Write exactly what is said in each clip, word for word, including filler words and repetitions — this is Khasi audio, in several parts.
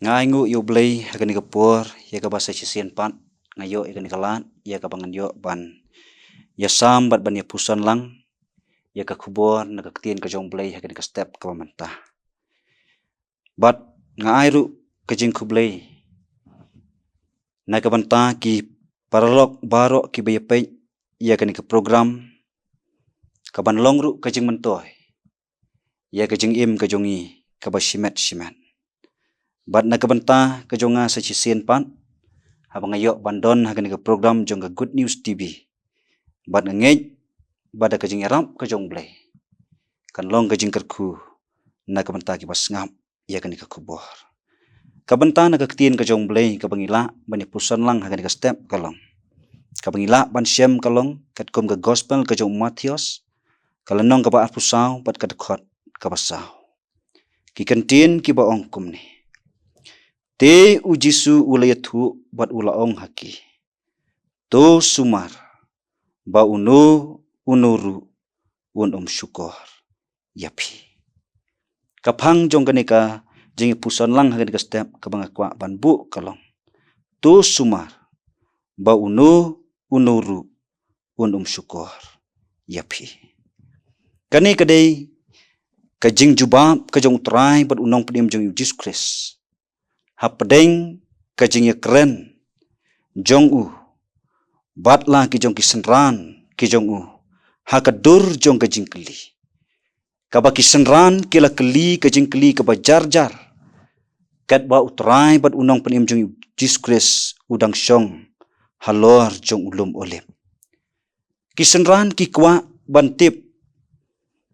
Nga ai nguh ïa U Blei ha kane ka por, ïa kaba sa shisien pat nga ïoh ïa kane ka lad, ïa kaba ngan ïoh ban ïasam bad ban ïapuson lang ïa ka khubor na ka ktien ka jong U Blei ha kane ka step kaba mynta. Bad nga ai ruh ka jingkhublei na ka bynta ki paralok baroh kiba ïa peit ïa kane ka program, kaban long ruh ka jingmyntoi ïa ka jingim ka jong ngi kaba shimet shimet. Bad na ka bynta ka jong nga sa shisien pat, haba nga ïoh ban don ha kane ka program jong ka Good News T V, bad nga ngeit ba da ka jingïarap ka jong U Blei, kan long ka jingkyrkhu na ka bynta kiba sngap ïa kane ka khubor. Ka bynta na ka ktien ka jong U Blei kaba ngi lah ban ïapuson lang ha kane ka step ka long, kaba ngi lah ban shem ka long katkum ka gospel ka jong u Mathaios, ka lynnong kaba arphew saw bad ka dkhot kaba saw. Ki kyntien kiba ong kumne: Te U Jisu u la ïathuh bad u la ong ha ki: To sumar, ba uno uno ruh un ym shukor ïa phi. Ka phang jong kane ka jingïapuson lang ha kane ka step kaba nga kwah ban buh ka long: To sumar, ba uno uno ruh un ym shukor ïa phi. Kane ka dei ka jingjubab ka jong U Trai bad U Nongpynim jong ngi U Jisu Khrist hapdeng ka jingïakren jong u bad la ki jong ki synran ki jong u ha ka dur jong ka jingkylli, kaba ki synran ki la kylli ka jingkylli kaba jar jar, katba U Trai bad U Nongpynim jong ngi U Jisu Khrist u dang shong halor jong u lum Olib. Ki synran ki kwah ban tip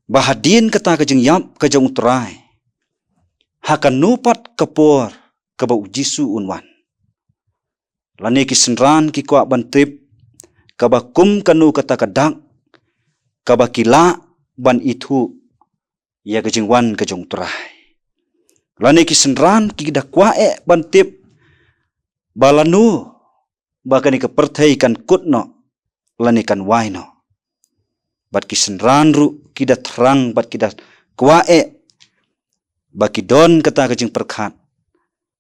ba hadien kata ka jingïap ka jong U Trai, ha kano pat ka por kaba U Jisu un wan. Lane ki synran ki kwah ban tip kaba kum kano kata ka dak kaba ki lah ban ithuh ïa ka jingwan ka jong U Trai. Lane ki synran ki da kwah eh ban tip ba lano ba kane ka pyrthei kan kut noh lane kan wai noh. Bad ki synran ruh ki da thrang bad ki da kwah eh ba ki don kata ka jingpyrkhat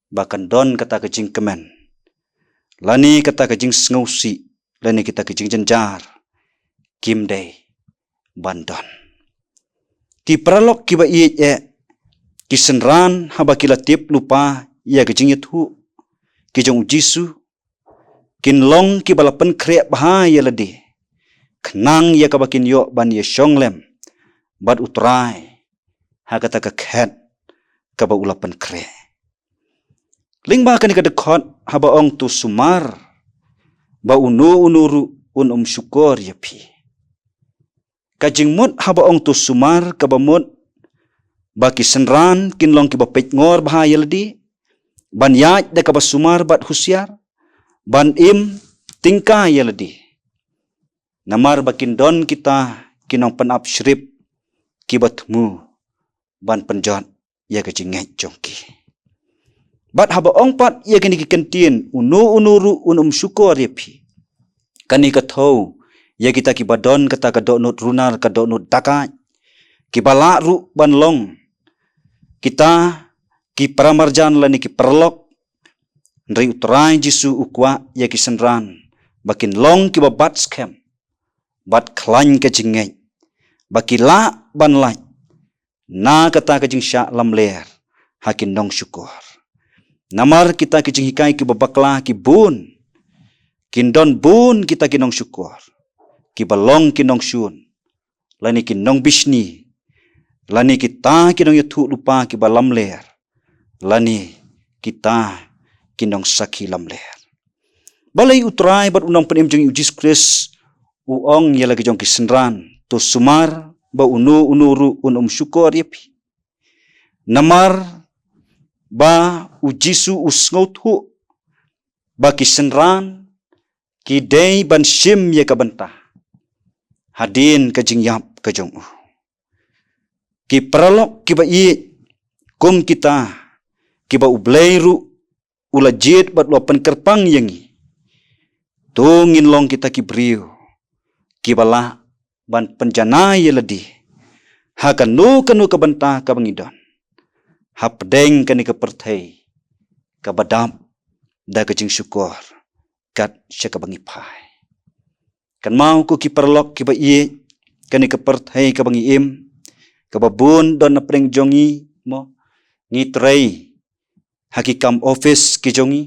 ba kan don kata ka jingkmen lane kata ka jingsngewsih lane kita ka jingjynjar kim dei ban don. Ki paralok kiba ïeit eh, ki synran haba ki la tip lypa ïa ka jingïathuh ki jong U Jisu, kin long kiba la pynkhreh bha ïa lade, khnang ïa kaba kin ïoh ban ïashong lem bad U Trai ha kata ka khet kaba u la pynkhreh. Lyngba kane ka dkhot haba ong to sumar, ba uno uno ruh un ym shukor ïa phi. Ka jingmut haba ong to sumar kaba mut ba ki synran kin long kiba peit ngor bha ïa lade, ban ïaid da kaba sumar bad husiar, ban im tyngka ïa lade. Namar ba kin don kita ki nongpynap shrip kiba thmu ban pynjot ïa ka jingngeit jong ki. Bad haba ong pat ïa kine ki kyntien, uno uno ruh un ym shukor ïa phi, kane ka thew ïa kita kiba don kata ka dohnud runar, ka dohnud dakait, kiba lah ruh ban long kita ki paramarjan lane ki paralok. Hynrei U Trai Jisu u kwah ïa ki synran ba kin long kiba bat skhem bad khlaiñ ka jingngeit, ba ki lah ban lait na kata ka jingshah lamler ha ki nongshukor. Namar kita ki jinghikai kiba bakla ki bun, kin don bun kita ki nongshukor kiba long ki nongshun, lane ki nongbishni, lane kita ki nongïathuh lypa kiba lamler, lane kita ki nongsakhi lamler. Balei U Trai bad U Nongpynim jong ngi U Jisu Khrist u ong ïa la ki jong ki synran, to sumar ba uno uno ruh un ym shukor ïa phi? Namar ba U Jisu u sngewthuh ba ki synran ki dei ban shim ïa ka bynta hadien ka jingïap ka jong u. Ki paralok kiba ïeit, kum kita kiba U Blei ruh u la jied bad u la pynkyrpang ïa ngi, to ngin long kita ki briew kiba lah ban pynjanai ïa lade ha kano kano ka bynta kaba ngi don hapdeng kane ka pyrthei kaba dap da ka jingshukor kat sha kaba ngi phai. Kynmaw ko ki paralok kiba ïeit, kane ka pyrthei kaba ngi im, kaba bun don na pdeng jong ngi, mo, ngi trei ha ki kam office ki jong ngi,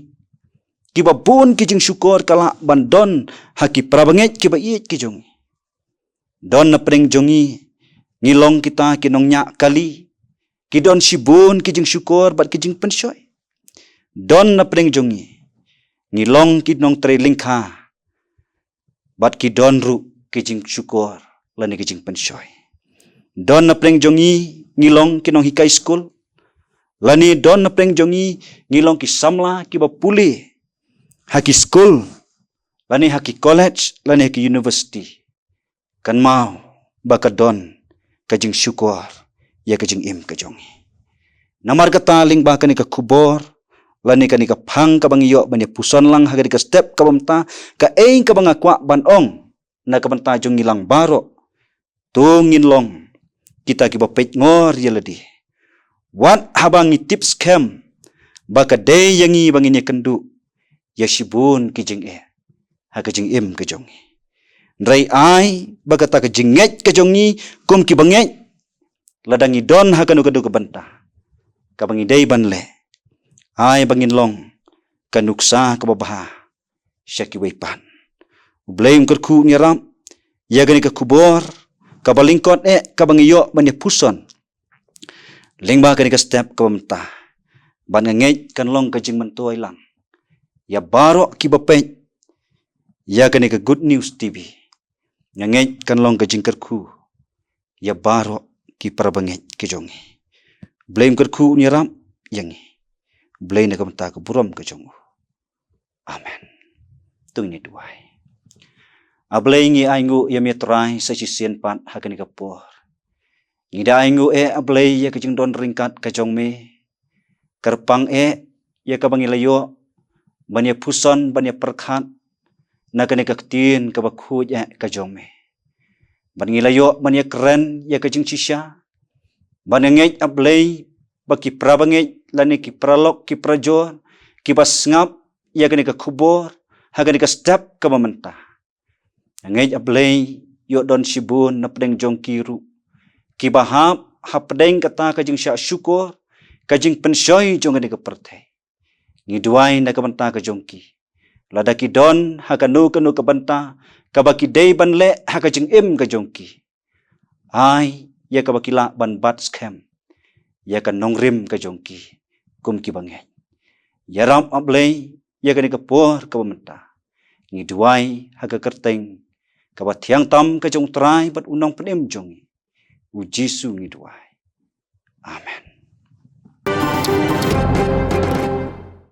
kiba bun ki jingshukor ka lah ban don ha ki parabangeit kiba ïeit ki jong ngi. Don na pdeng jong ngi, ngi long kita ki nongñiah kali, ki don shibun ki jingshukor bad ki jingpynshoi. Don na pdeng jong ngi, ngi long ki nongtrei lyngkha, bad ki don ruh ki jingshukor lane ki jingpynshoi. Don na pdeng jong ngi, ngi long ki nonghikai skul, lane don na pdeng jong ngi, ngi long ki samla kiba pule ha ki skul, lane ha ki college, lane ha ki university. Kynmaw ba ka don ka jingshukor ïa ka jingim ka jong ngi. Namar kata lyngba kane ka khubor, lane kane ka phang kaba ngi ïoh ban ïa puson lang ha kane ka step kaba mynta, kaei kaba nga kwah ban ong na ka bynta jong ngi lang baroh, to ngin long kita kiba peit ngor ïa lade. Wat haba ngi tip skhem ba ka dei ïa ngi ba ngin ïa kynduh ïa shibun ki jingeh ha ka jingim ka jong ngi. Hynrei ai ba kata ka jingngeit ka jong ngi kum kiba ngeit, lada ngi don ha kano kano ka bynta kaba ngi dei ban leh, ai ba ngin long ka nuksa kaba bha sha kiwei pat. U Blei un kyrkhu un ïarap ïa kane ka khubor kaba lyngkot eh kaba ngi ïoh ban ïa puson lyngba kane ka step kaba mynta. Bad nga ngeit kan long ka jingmyntoi lang ïa baroh kiba peit ïa kane ka Good News T V. Nga ngeit kan long ka jingkyrkhu ïa baroh ki parabangeit ki jong ngi. Blei un kyrkhu un ïarap ïa ngi. Blei na ka bynta ka burom ka jong u. Amen. To ngin ïa duwai. A Blei, ngi ainguh ïa me Trai sa shisien pat ha kane ka por. Ngi da ainguh eh A Blei ïa ka jingdon ryngkat ka jong me. Kyrpang eh ïa kaba ngi la ïoh ban ïa puson ban ïa pyrkhat na kane ka ktien kaba khuid eh ka jong me. Ban ngi la ïoh ban ïa kren ïa ka jingshisha. Ban ïa ngeit A Blei ba ki parabangeit lane ki paralok ki parajor kiba sngap ïa kane ka khubor ha kane ka step kaba mynta. Nga ngeit A Blei ïoh don shibun na pdeng jong ki ruh kiba hap ha pdeng kata ka jingshah shukor, ka jingpynshoi jong kane ka pyrthei. Ngi duwai na ka bynta ka jong ki. Lada ki don ha kano kano ka bynta kaba ki dei ban leh ha ka jingim ka jong ki, ai ïa kaba ki lah ban bat skhem ïa ka nongrim ka jong ki kum kiba ngeit. Ïarap A Blei ïa kane ka por kaba mynta. Ngi duwai ha ka kyrteng kaba thiang tam ka jong u Trai bad u Nongpynim jong ngi, u Jisu ngi duwai. Amen.